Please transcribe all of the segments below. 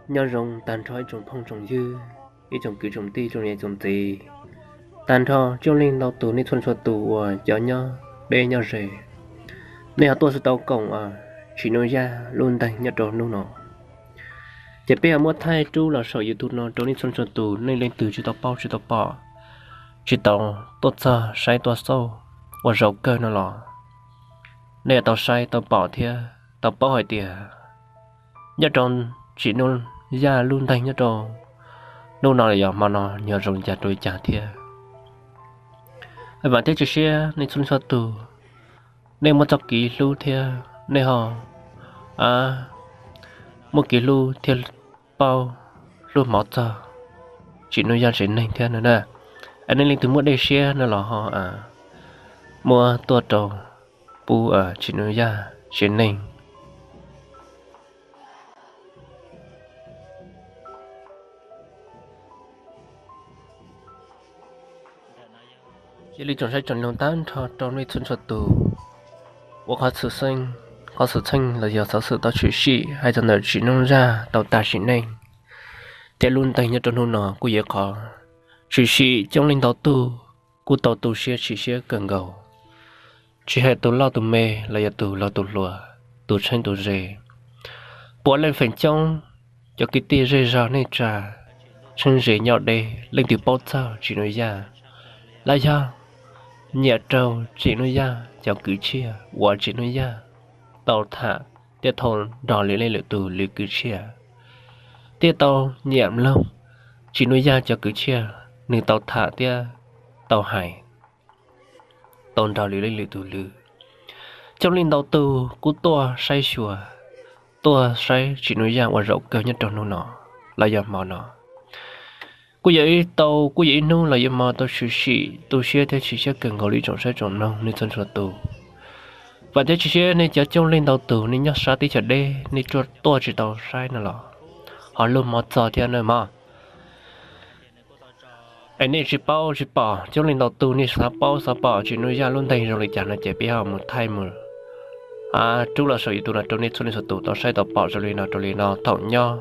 Nyob zoo tag nrho ib tsoom phooj tsoom ywg, ib tsoom kwv tsoom tij, tsoom niam tsoom txiv, tag nrho tsoom leej ntau tus nej txhua txhua tus uas cov nyob deb nyob ze, nej ho tuaj tsis tau koom Tsim Nuj Yaj lub ntees nyob rau hnub no, ces peb ho muab thaij rub los saum YouTube no rau nej txhua txhua tus, nej leej twg tsis tau paub tsis tau pom, tsis tau tuaj txog saib tuaj xauj ua zaum kawg no los nej tau saib tau pom thiab tau paub hais tias nyob rau Tsim Nuj Yaj lub ntees nyob rau hnub no los yog hmo no nyob zoo li cas rau li cas thiab. Vam thiab cia siab nej txhua txhua tus, nej muaj txoj kev hlub thiab nej ho muaj kev hlub thiab paub hlub hmov txog Tsim Nuj Yaj tsev neeg thiab no na. Nej leej twg muaj dej siab no los ho muab tuaj rau pub Tsim Nuj Yaj tsev neeg. Cia li tsoom saib tsoom mloog tag nrho rau nej txhua txhua tus, ua qhov xwm txheej, qhov xwm txheej los yog xov xwm tau tshwm sim hais txog ntawm Tsim Nuj Yaj tau tas sim neej thiab lub ntees nyob rau hnub no kuj yog qhov tshwm sim coob leej ntau tug kuj tau tu siab chim siab kawg nkaus, tsis hais tus loj tus me los yog tus laus tus hluas, tus tsheej tus ze, puav leej feem coob cov kwv tij zej zog neej tsa, tsheej ze nyob deb leej twg paub txog Tsim Nuj Yaj los yog nyiam raug Tsim Nuj Yaj cov kwv txhiaj uas Tsim Nuj Yaj tau tham thiab tau nrog lwm leej lwm tus lwm kwv txhiaj, thiab tau nyiam mloog Tsim Nuj Yaj cov kwv txhiaj nws tau tham thiab tau hais, tau nrog lwm leej lwm tus lwm. Coob leej ntau tug kuj tuaj saib xyuas, tuaj saib Tsim Nuj Yaj ua zaum kawg nyob rau hnub no los yog hmo no. Kuj yog ib tau, kuj yog ib hnub los yog hmo tau tshwm sim tu siab thiab chim siab kawg nkaus li tsoom saib tsoom mloog nej txhua txhua tus. Vam thiab cia siab nej cov coob leej ntau tus nej nyob sab teb chaws deb nej tuaj tsis tau saib no los ho lub hmo txog thiab nawb mog. Es nej tsis paub tsis pom, coob leej ntau tus nej xav paub xav pom Tsim Nuj Yaj lub ntees zoo li cas no ces peb ho mus thaij mus rub los saum YouTube no rau nej txhua leej txhua tus tau saib tau pom zoo li no rau li no thaum nyob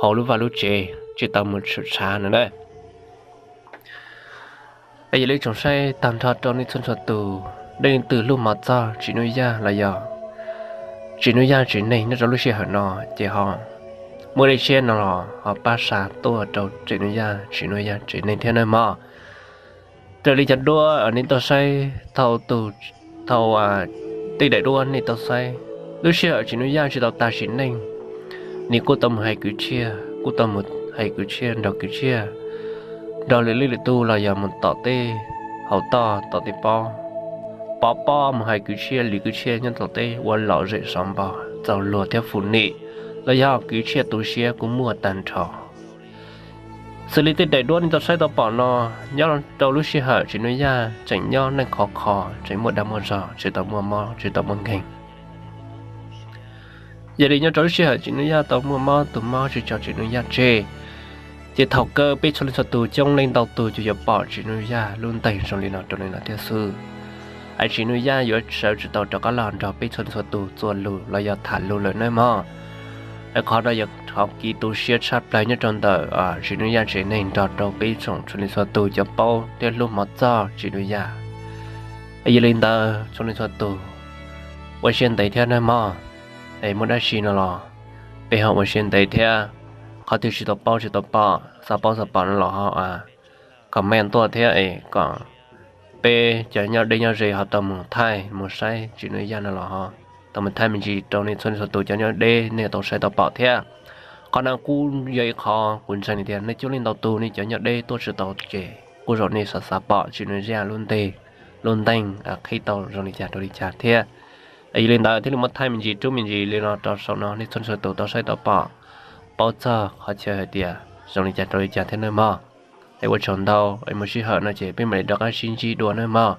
hauv lub vaj lub tsev tsis tau mus tshwm tshav no na. Es yog li tsoom saib tag nrho rau nej txhua txhua tus, nej leej twg hlub hmov txog Tsim Nuj Yaj los yog Tsim Nuj Yaj tsev neeg nyob rau lub sij hawm no ces ho muaj dej siab no los ho pab xa tuaj rau Tsim Nuj Yaj, Tsim Nuj Yaj tsev neeg thiab nawb mog. Raws li cov duab nej tau saib, thaum, thaum tej daim duab nej tau saib, lub sij hawm Tsim Nuj Yaj tsis tau tas sim neej, nws kuj tau mus hais kwv txhiaj, kuj tau mus hais kwv txhiaj, nrog kwv txhiaj, nrog lwm leej lwm tus los yog mus tom tej hauv toj tom tej pob, pov pob mus hais kwv txhiaj, lwm kwv txhiaj nyob tom teb ua lom zem sov npog txaus luag thiab fum nim, los yog kwv txhiaj tu siab kuj muaj tag nrho. Xws li tej daim duab nej tau saib tau pom no, nyob rau lub sij hawm Tsim Nuj Yaj tseem nyob neej khov kho, tseem muaj dag muaj zog, tsis tau muaj mob tsis tau muaj nkeeg. Yog li nyob rau lub sij hawm Tsim Nuj Yaj tau muaj mob, tus mob tsis tso Tsim Nuj Yaj tseg, ces thaum kawg peb txhua leej txhua tus coob leej ntau tus ces yuav pom Tsim Nuj Yaj lub ntees zoo li no rau li no thiab xwb. Es Tsim Nuj Yaj yuav sawv tsis tau rov qab los nrog peb txhua leej txhua tus txuas lus los yog tham lus lawm nawb mog. Es qhov no yog qhov kev tu siab tshaj plaws nyob rau ntawm Tsim Nuj Yaj tsev neeg nrog rau peb tsoom txhua leej txhua tus cov paub thiab hlub hmov txog Tsim Nuj Yaj. Es yog li ntawd txhua leej txhua tus ua siab ntev thiab nawb mog. Es muaj dab tsi no los peb ho ua siab ntev thiab. Qhov twg tsis tau paub tsis tau pom, xav paub xav pom no los ho comment tuaj thiab es kom peb cov nyob deb nyob ze ho tau mus thaij mus saib Tsim Nuj Yaj no los ho tau mus thaij me ntsis rau nej txhua leej txhua tus cov nyob deb nej tau saib tau pom thiab. Qhov no kuj yog ib qho kuv ntseeg tias nej coob leej ntau tus nej cov nyob deb tuaj tsis tau ces kuj zaum nej xav xav pom Tsim Nuj Yaj lub ntees, lub ntees qhib tau zoo li cas rau li cas thiab. Yog li ntawd thiaj li muab thaij me ntsis rub me ntsis li no rau saum no nej txhua leej txhua tus tau saib tau pom, paub txog qhov chaw hais tias zoo li cas rau li cas thiab nawb mog. Es ua tsaug ntau, es muaj sij hawm no ces peb mam li rov qab sib ntsib dua nawb mog.